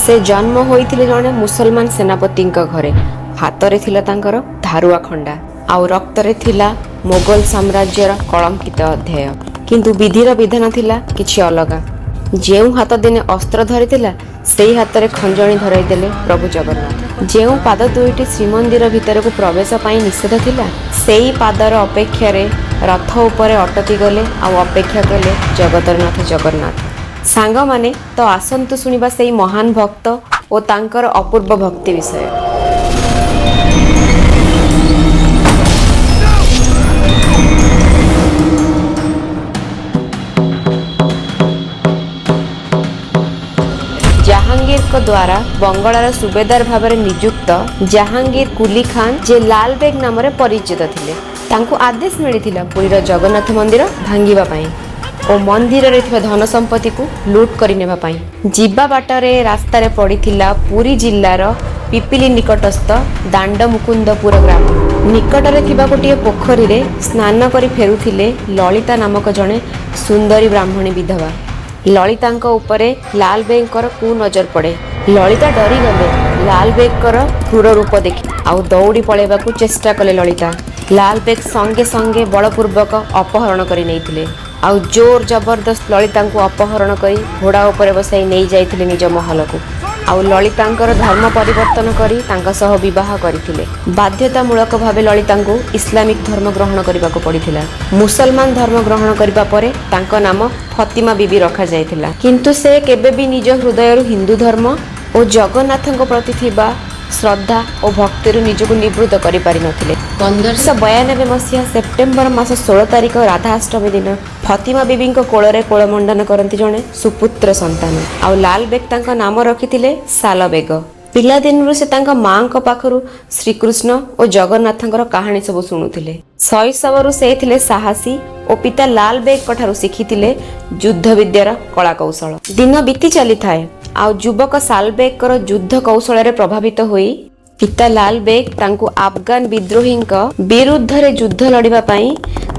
ସେ ଜନ୍ମ ହୋଇଥିଲେ ଜଣେ ମୁସଲମାନ ସେନାପତିଙ୍କ ଘରେ। ହାତରେ ଥିଲା ତାଙ୍କର ଧାରୁଆ ଖଣ୍ଡା ଆଉ ରକ୍ତରେ ଥିଲା ମୋଗଲ ସାମ୍ରାଜ୍ୟର କଳଙ୍କିତ ଅଧ୍ୟାୟ। କିନ୍ତୁ ବିଧିର ବିଧାନ ଥିଲା କିଛି ଅଲଗା। ଯେଉଁ ହାତ ଦିନେ ଅସ୍ତ୍ର ଧରିଥିଲା, ସେଇ ହାତରେ ଖଞ୍ଜଣି ଧରାଇ ଦେଲେ ପ୍ରଭୁ ଜଗନ୍ନାଥ। ଯେଉଁ ପାଦ ଦୁଇଟି ଶ୍ରୀମନ୍ଦିର ଭିତରକୁ ପ୍ରବେଶ ପାଇଁ ନିଷେଧ ଥିଲା, ସେଇ ପାଦର ଅପେକ୍ଷାରେ ରଥ ଉପରେ ଅଟକି ଗଲେ ଆଉ ଅପେକ୍ଷା କଲେ ଜଗତର ନାଥ ଜଗନ୍ନାଥ। ସାଙ୍ଗମାନେ, ତ ଆସନ୍ତୁ ଶୁଣିବା ସେଇ ମହାନ ଭକ୍ତ ଓ ତାଙ୍କର ଅପୂର୍ବ ଭକ୍ତି ବିଷୟ। ଜାହାଙ୍ଗୀରଙ୍କ ଦ୍ୱାରା ବଙ୍ଗଳାର ସୁବେଦାର ଭାବରେ ନିଯୁକ୍ତ ଜାହାଙ୍ଗୀର କୁଲି ଖାନ, ଯେ ଲାଲବେଗ ନାମରେ ପରିଚିତ ଥିଲେ, ତାଙ୍କୁ ଆଦେଶ ମିଳିଥିଲା ପୁରୀର ଜଗନ୍ନାଥ ମନ୍ଦିର ଭାଙ୍ଗିବା ପାଇଁ ଓ ମନ୍ଦିରରେ ଥିବା ଧନ ସମ୍ପତ୍ତିକୁ ଲୁଟ୍ କରି ନେବା ପାଇଁ। ଯିବା ବାଟରେ ରାସ୍ତାରେ ପଡ଼ିଥିଲା ପୁରୀ ଜିଲ୍ଲାର ପିପିଲି ନିକଟସ୍ଥ ଦାଣ୍ଡମୁକୁନ୍ଦପୁର ଗ୍ରାମ। ନିକଟରେ ଥିବା ଗୋଟିଏ ପୋଖରୀରେ ସ୍ନାନ କରି ଫେରୁଥିଲେ ଲଳିତା ନାମକ ଜଣେ ସୁନ୍ଦରୀ ବ୍ରାହ୍ମଣୀ ବିଧବା। ଲଳିତାଙ୍କ ଉପରେ ଲାଲବେଗଙ୍କର କୁ ନଜର ପଡ଼େ। ଲଳିତା ଡରିଗଲେ ଲାଲବେଗଙ୍କର କ୍ରୂର ରୂପ ଦେଖି ଆଉ ଦୌଡ଼ି ପଳାଇବାକୁ ଚେଷ୍ଟା କଲେ ଲଳିତା। ଲାଲବେଗ ସଙ୍ଗେ ସଙ୍ଗେ ବଳପୂର୍ବକ ଅପହରଣ କରି ନେଇଥିଲେ ଆଉ ଜୋର ଜବରଦସ୍ତ ଲଳିତାଙ୍କୁ ଅପହରଣ କରି ଘୋଡ଼ା ଉପରେ ବସାଇ ନେଇଯାଇଥିଲେ ନିଜ ମହଲକୁ ଆଉ ଲଳିତାଙ୍କର ଧର୍ମ ପରିବର୍ତ୍ତନ କରି ତାଙ୍କ ସହ ବିବାହ କରିଥିଲେ। ବାଧ୍ୟତାମୂଳକ ଭାବେ ଲଳିତାଙ୍କୁ ଇସଲାମିକ ଧର୍ମ ଗ୍ରହଣ କରିବାକୁ ପଡ଼ିଥିଲା। ମୁସଲମାନ ଧର୍ମ ଗ୍ରହଣ କରିବା ପରେ ତାଙ୍କ ନାମ ଫତିମା ବିବି ରଖାଯାଇଥିଲା। କିନ୍ତୁ ସେ କେବେ ବି ନିଜ ହୃଦୟରୁ ହିନ୍ଦୁ ଧର୍ମ ଓ ଜଗନ୍ନାଥଙ୍କ ପ୍ରତି ଥିବା ଶ୍ରଦ୍ଧା ଓ ଭକ୍ତିରୁ ନିଜକୁ ନିବୃତ୍ତ କରିପାରିନଥିଲେ। 1592 ମସିହା ସେପ୍ଟେମ୍ବର ମାସ 16 ତାରିଖ ରାଧାଷ୍ଟମୀ ଦିନ ଫତିମା ବିବିଙ୍କ କୋଳରେ କୋଳମଣ୍ଡନ କରନ୍ତି ଜଣେ ସୁପୁତ୍ର ସନ୍ତାନ ଆଉ ଲାଲବେଗ ତାଙ୍କ ନାମ ରଖିଥିଲେ ସାଲବେଗ। ପିଲାଦିନରୁ ସେ ତାଙ୍କ ମାଙ୍କ ପାଖରୁ ଶ୍ରୀକୃଷ୍ଣ ଓ ଜଗନ୍ନାଥଙ୍କର କାହାଣୀ ସବୁ ଶୁଣୁଥିଲେ। ଶୈଶବରୁ ସେ ଥିଲେ ସାହସୀ ଓ ପିତା ଲାଲବେଗଙ୍କ ଠାରୁ ଶିଖିଥିଲେ ଯୁଦ୍ଧ ବିଦ୍ୟାର କଳା କୌଶଳ। ଦିନ ବିତି ଚାଲିଥାଏ ଆଉ ଯୁବକ ସାଲବେଗଙ୍କର ଯୁଦ୍ଧ କୌଶଳରେ ପ୍ରଭାବିତ ହୋଇ ପିତା ଲାଲବେଗ ତାଙ୍କୁ ଆଫଗାନ ବିଦ୍ରୋହୀଙ୍କ ବିରୁଦ୍ଧରେ ଯୁଦ୍ଧ ଲଢ଼ିବା ପାଇଁ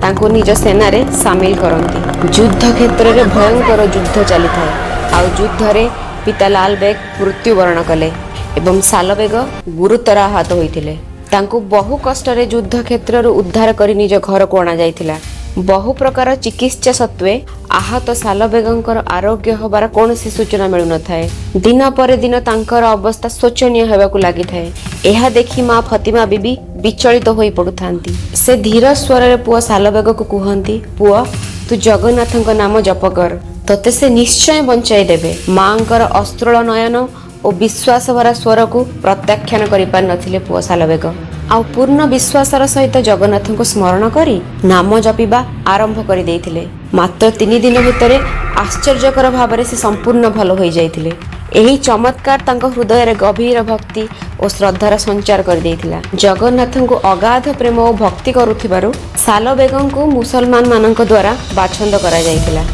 ତାଙ୍କୁ ନିଜ ସେନାରେ ସାମିଲ କରନ୍ତି। ଯୁଦ୍ଧ କ୍ଷେତ୍ରରେ ଭୟଙ୍କର ଯୁଦ୍ଧ ଚାଲିଥାଏ ଆଉ ଯୁଦ୍ଧରେ ପିତା ଲାଲବେଗ ମୃତ୍ୟୁବରଣ କଲେ ଏବଂ ସାଲବେଗ ଗୁରୁତର ଆହତ ହୋଇଥିଲେ। ତାଙ୍କୁ ବହୁ କଷ୍ଟରେ ଯୁଦ୍ଧ କ୍ଷେତ୍ରରୁ ଉଦ୍ଧାର କରି ନିଜ ଘରକୁ ଅଣାଯାଇଥିଲା। ବହୁ ପ୍ରକାର ଚିକିତ୍ସା ସତ୍ତ୍ୱେ ଆହତ ସାଲବେଗଙ୍କର ଆରୋଗ୍ୟ ହେବାର କୌଣସି ସୂଚନା ମିଳୁନଥାଏ। ଦିନ ପରେ ଦିନ ତାଙ୍କର ଅବସ୍ଥା ଶୋଚନୀୟ ହେବାକୁ ଲାଗିଥାଏ। ଏହା ଦେଖି ମା ଫତିମା ବିବି ବିଚଳିତ ହୋଇ ପଡୁଥାନ୍ତି। ସେ ଧୀର ସ୍ୱରରେ ପୁଅ ସାଲବେଗକୁ କୁହନ୍ତି, "ପୁଅ, ତୁ ଜଗନ୍ନାଥଙ୍କ ନାମ ଜପ କର, ତୋତେ ସେ ନିଶ୍ଚୟ ବଞ୍ଚାଇ ଦେବେ।" ମାଙ୍କର ଅଶ୍ରୁଳ ନୟନ ଓ ବିଶ୍ୱାସ ଭରା ସ୍ୱରକୁ ପ୍ରତ୍ୟାଖ୍ୟାନ କରିପାରିନଥିଲେ ପୁଅ ସାଲବେଗ ଆଉ ପୂର୍ଣ୍ଣ ବିଶ୍ୱାସର ସହିତ ଜଗନ୍ନାଥଙ୍କୁ ସ୍ମରଣ କରି ନାମ ଜପିବା ଆରମ୍ଭ କରିଦେଇଥିଲେ। ମାତ୍ର 3 ଦିନ ଭିତରେ ଆଶ୍ଚର୍ଯ୍ୟକର ଭାବରେ ସେ ସମ୍ପୂର୍ଣ୍ଣ ଭଲ ହୋଇଯାଇଥିଲେ। ଏହି ଚମତ୍କାର ତାଙ୍କ ହୃଦୟରେ ଗଭୀର ଭକ୍ତି ଓ ଶ୍ରଦ୍ଧାର ସଞ୍ଚାର କରିଦେଇଥିଲା। ଜଗନ୍ନାଥଙ୍କୁ ଅଗାଧ ପ୍ରେମ ଓ ଭକ୍ତି କରୁଥିବାରୁ ସାଲବେଗଙ୍କୁ ମୁସଲମାନମାନଙ୍କ ଦ୍ୱାରା ବାଛନ୍ଦ କରାଯାଇଥିଲା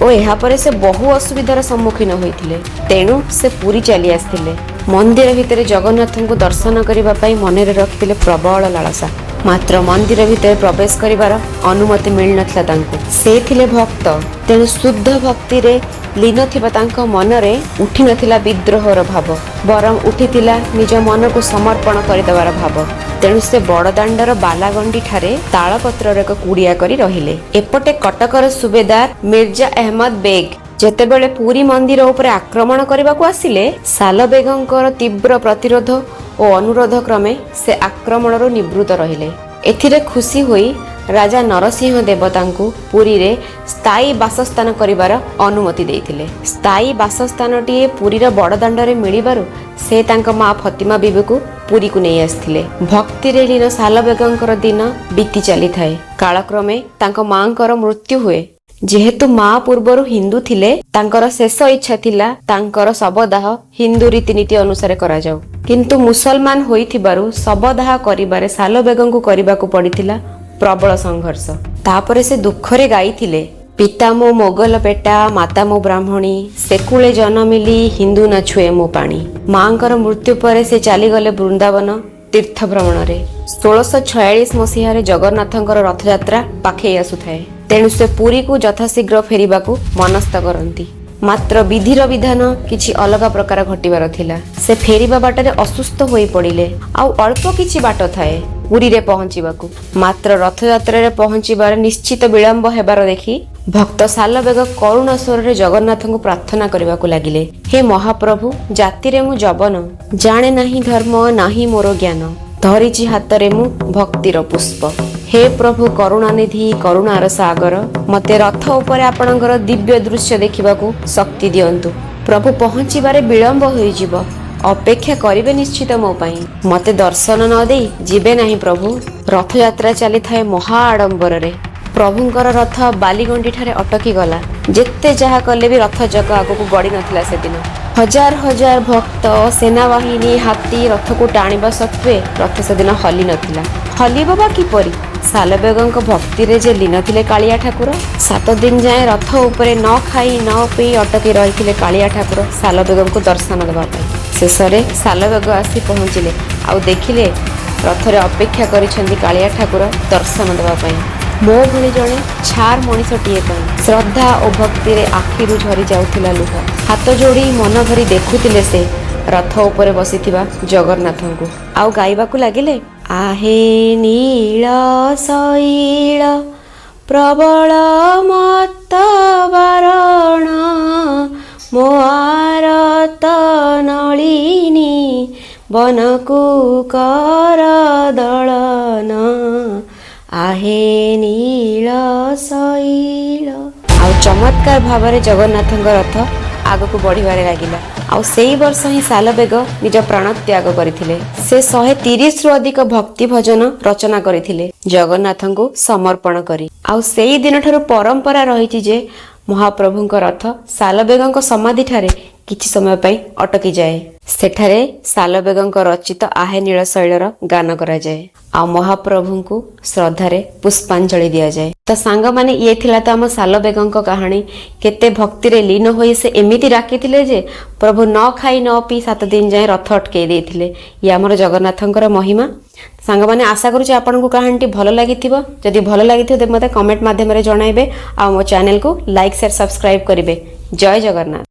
ଓ ଏହାପରେ ସେ ବହୁ ଅସୁବିଧାର ସମ୍ମୁଖୀନ ହୋଇଥିଲେ। ତେଣୁ ସେ ପୁରୀ ଚାଲି ଆସିଥିଲେ। ମନ୍ଦିର ଭିତରେ ଜଗନ୍ନାଥଙ୍କୁ ଦର୍ଶନ କରିବା ପାଇଁ ମନରେ ରଖିଥିଲେ ପ୍ରବଳ ଲାଳସା। ମାତ୍ର ମନ୍ଦିର ଭିତରେ ପ୍ରବେଶ କରିବାର ଅନୁମତି ମିଳିନଥିଲା ତାଙ୍କୁ। ସେ ଥିଲେ ଭକ୍ତ, ତେଣୁ ଶୁଦ୍ଧ ଭକ୍ତିରେ ଲୀନ ଥିବା ତାଙ୍କ ମନରେ ଉଠିନଥିଲା ବିଦ୍ରୋହର ଭାବ, ବରଂ ଉଠିଥିଲା ନିଜ ମନକୁ ସମର୍ପଣ କରିଦେବାର ଭାବ। ତେଣୁ ସେ ବଡ଼ଦାଣ୍ଡର ବାଲାଗଣ୍ଡି ଠାରେ ତାଳପତ୍ରର ଏକ କୁଡ଼ିଆ କରି ରହିଲେ। ଏପଟେ କଟକର ସୁବେଦାର ମିର୍ଜା ଅହମ୍ମଦ ବେଗ ଯେତେବେଳେ ପୁରୀ ମନ୍ଦିର ଉପରେ ଆକ୍ରମଣ କରିବାକୁ ଆସିଲେ, ସାଲବେଗଙ୍କର ତୀବ୍ର ପ୍ରତିରୋଧ ଓ ଅନୁରୋଧ କ୍ରମେ ସେ ଆକ୍ରମଣରୁ ନିବୃତ୍ତ ରହିଲେ। ଏଥିରେ ଖୁସି ହୋଇ ରାଜା ନରସିଂହ ଦେବ ତାଙ୍କୁ ପୁରୀରେ ସ୍ଥାୟୀ ବାସସ୍ଥାନ କରିବାର ଅନୁମତି ଦେଇଥିଲେ। ସ୍ଥାୟୀ ବାସସ୍ଥାନଟିଏ ପୁରୀର ବଡ଼ଦାଣ୍ଡରେ ମିଳିବାରୁ ସେ ତାଙ୍କ ମା ଫତିମା ବିବିକୁ ପୁରୀକୁ ନେଇ ଆସିଥିଲେ। ଭକ୍ତିରେ ଲୀନ ସାଲବେଗଙ୍କର ଦିନ ବିତି ଚାଲିଥାଏ। କାଳକ୍ରମେ ତାଙ୍କ ମାଙ୍କର ମୃତ୍ୟୁ ହୁଏ। ଯେହେତୁ ମା ପୂର୍ବରୁ ହିନ୍ଦୁ ଥିଲେ, ତାଙ୍କର ଶେଷ ଇଚ୍ଛା ଥିଲା ତାଙ୍କର ଶବଦାହ ହିନ୍ଦୁ ରୀତିନୀତି ଅନୁସାରେ କରାଯାଉ। କିନ୍ତୁ ମୁସଲମାନ ହୋଇଥିବାରୁ ଶବଦାହ କରିବାରେ ସାଲବେଗଙ୍କୁ କରିବାକୁ ପଡ଼ିଥିଲା ପ୍ରବଳ ସଂଘର୍ଷ। ତାପରେ ସେ ଦୁଃଖରେ ଗାଇଥିଲେ, "ପିତା ମୋ ମୋଗଲ ପେଟା, ମାତା ମୋ ବ୍ରାହ୍ମଣୀ, ସେକୁଳେ ଜନମିଲି ହିନ୍ଦୁ ନ ଛୁଏ ମୋ ପାଣି।" ମାଙ୍କର ମୃତ୍ୟୁ ପରେ ସେ ଚାଲିଗଲେ ବୃନ୍ଦାବନ ତୀର୍ଥ ଭ୍ରମଣରେ। 1646 ମସିହାରେ ଜଗନ୍ନାଥଙ୍କର ରଥଯାତ୍ରା ପାଖେଇ ଆସୁଥାଏ। ତେଣୁ ସେ ପୁରୀକୁ ଯଥାଶୀଘ୍ର ଫେରିବାକୁ ମନସ୍ଥ କରନ୍ତି। ମାତ୍ର ବିଧିର ବିଧାନ କିଛି ଅଲଗା ପ୍ରକାର ଘଟିବାର ଥିଲା। ସେ ଫେରିବା ବାଟରେ ଅସୁସ୍ଥ ହୋଇ ପଡ଼ିଲେ। ଆଉ ଅଳ୍ପ କିଛି ବାଟ ଥାଏ ପୁରୀରେ ପହଞ୍ଚିବାକୁ। ମାତ୍ର ରଥଯାତ୍ରାରେ ପହଞ୍ଚିବାରେ ନିଶ୍ଚିତ ବିଳମ୍ବ ହେବାର ଦେଖି ଭକ୍ତ ସାଲବେଗ କରୁଣ ସ୍ୱରରେ ଜଗନ୍ନାଥଙ୍କୁ ପ୍ରାର୍ଥନା କରିବାକୁ ଲାଗିଲେ, ହେ ମହାପ୍ରଭୁ, ଜାତିରେ ମୁଁ ଯବନ, ଜାଣେ ନାହିଁ ଧର୍ମ, ନାହିଁ ମୋର ଜ୍ଞାନ, ଧରିଛି ହାତରେ ମୁଁ ଭକ୍ତିର ପୁଷ୍ପ। ହେ ପ୍ରଭୁ କରୁଣାନିଧି, କରୁଣାର ସାଗର, ମତେ ରଥ ଉପରେ ଆପଣଙ୍କର ଦିବ୍ୟ ଦୃଶ୍ୟ ଦେଖିବାକୁ ଶକ୍ତି ଦିଅନ୍ତୁ। ପ୍ରଭୁ, ପହଞ୍ଚିବାରେ ବିଳମ୍ବ ହୋଇଯିବ, ଅପେକ୍ଷା କରିବେ ନିଶ୍ଚିତ ମୋ ପାଇଁ। ମତେ ଦର୍ଶନ ନ ଦେଇ ଯିବେ ନାହିଁ ପ୍ରଭୁ। ରଥଯାତ୍ରା ଚାଲିଥାଏ ମହା ଆଡମ୍ବରରେ। ପ୍ରଭୁଙ୍କର ରଥ ବାଲିଗଣ୍ଡି ଠାରେ ଅଟକି ଗଲା। ଯେତେ ଯାହା କଲେ ବି ରଥ ଚକ ଆଗକୁ ଗଡ଼ି ନଥିଲା ସେଦିନ। ହଜାର ହଜାର ଭକ୍ତ, ସେନାବାହିନୀ, ହାତୀ ରଥକୁ ଟାଣିବା ସତ୍ତ୍ୱେ ରଥ ସେଦିନ ହଲି ନଥିଲା। ହଲିବ ବା କିପରି? ସାଲବେଗଙ୍କ ଭକ୍ତିରେ ଯେ ଲୀନ ଥିଲେ କାଳିଆ ଠାକୁର। 7 ଦିନ ଯାଏଁ ରଥ ଉପରେ ନ ଖାଇ ନ ପିଇ ଅଟକି ରହିଥିଲେ କାଳିଆ ଠାକୁର ସାଲବେଗଙ୍କୁ ଦର୍ଶନ ଦେବା ପାଇଁ। ଶେଷରେ ସାଲବେଗ ଆସି ପହଞ୍ଚିଲେ ଆଉ ଦେଖିଲେ ରଥରେ ଅପେକ୍ଷା କରିଛନ୍ତି କାଳିଆ ଠାକୁର ଦର୍ଶନ ଦେବା ପାଇଁ, ମୋ ଭଳି ଜଣେ ଛାର ମଣିଷଟିଏ ପାଇଁ। ଶ୍ରଦ୍ଧା ଓ ଭକ୍ତିରେ ଆଖିରୁ ଝରି ଯାଉଥିଲା ଲୁହ। ହାତ ଯୋଡ଼ି ମନ ଭରି ଦେଖୁଥିଲେ ସେ ରଥ ଉପରେ ବସିଥିବା ଜଗନ୍ନାଥଙ୍କୁ ଆଉ ଗାଇବାକୁ ଲାଗିଲେ, ଆହେ ନୀଳ ଶୈଳ ପ୍ରବଳ ମତ୍ତ ବାରଣ, ମୋ ଆରତ ନଳିନୀ ବନକୁ କର ଦଳନ, ଆହେ ନୀଳ ଶୈଳ। ଆଉ ଚମତ୍କାର ଭାବରେ ଜଗନ୍ନାଥଙ୍କ ରଥ ଆଗକୁ ବଢ଼ିବାରେ ଲାଗିଲା। ଆଉ ସେଇ ବର୍ଷ ହିଁ ସାଲବେଗ ନିଜ ପ୍ରାଣ ତ୍ୟାଗ କରିଥିଲେ। ସେ 130ରୁ ଅଧିକ ଭକ୍ତି ଭଜନ ରଚନା କରିଥିଲେ ଜଗନ୍ନାଥଙ୍କୁ ସମର୍ପଣ କରି। ଆଉ ସେଇ ଦିନଠାରୁ ପରମ୍ପରା ରହିଛି ଯେ ମହାପ୍ରଭୁଙ୍କ ରଥ ସାଲବେଗଙ୍କ ସମାଧିଠାରେ କିଛି ସମୟ ପାଇଁ ଅଟକି ଯାଏ। ସେଠାରେ ସାଲବେଗଙ୍କ ରଚିତ ଆହେ ନୀଳ ଶୈଳର ଗାନ କରାଯାଏ ଆଉ ମହାପ୍ରଭୁଙ୍କୁ ଶ୍ରଦ୍ଧାରେ ପୁଷ୍ପାଞ୍ଜଳି ଦିଆଯାଏ। ତ ସାଙ୍ଗମାନେ, ଇଏ ଥିଲା ତ ଆମ ସାଲବେଗଙ୍କ କାହାଣୀ। କେତେ ଭକ୍ତିରେ ଲୀନ ହୋଇ ସେ ଏମିତି ଡାକିଥିଲେ ଯେ ପ୍ରଭୁ ନ ଖାଇ ନ ପିଇ 7 ଦିନ ଯାଏଁ ରଥ ଅଟକେଇ ଦେଇଥିଲେ। ଇଏ ଆମର ଜଗନ୍ନାଥଙ୍କର ମହିମା। ସାଙ୍ଗମାନେ, ଆଶା କରୁଛି ଆପଣଙ୍କୁ କାହାଣୀଟି ଭଲ ଲାଗିଥିବ। ଯଦି ଭଲ ଲାଗିଥିବ, ତେବେ ମୋତେ କମେଣ୍ଟ ମାଧ୍ୟମରେ ଜଣାଇବେ ଆଉ ମୋ ଚ୍ୟାନେଲକୁ ଲାଇକ୍, ସେୟାର, ସବସ୍କ୍ରାଇବ୍ କରିବେ। ଜୟ ଜଗନ୍ନାଥ।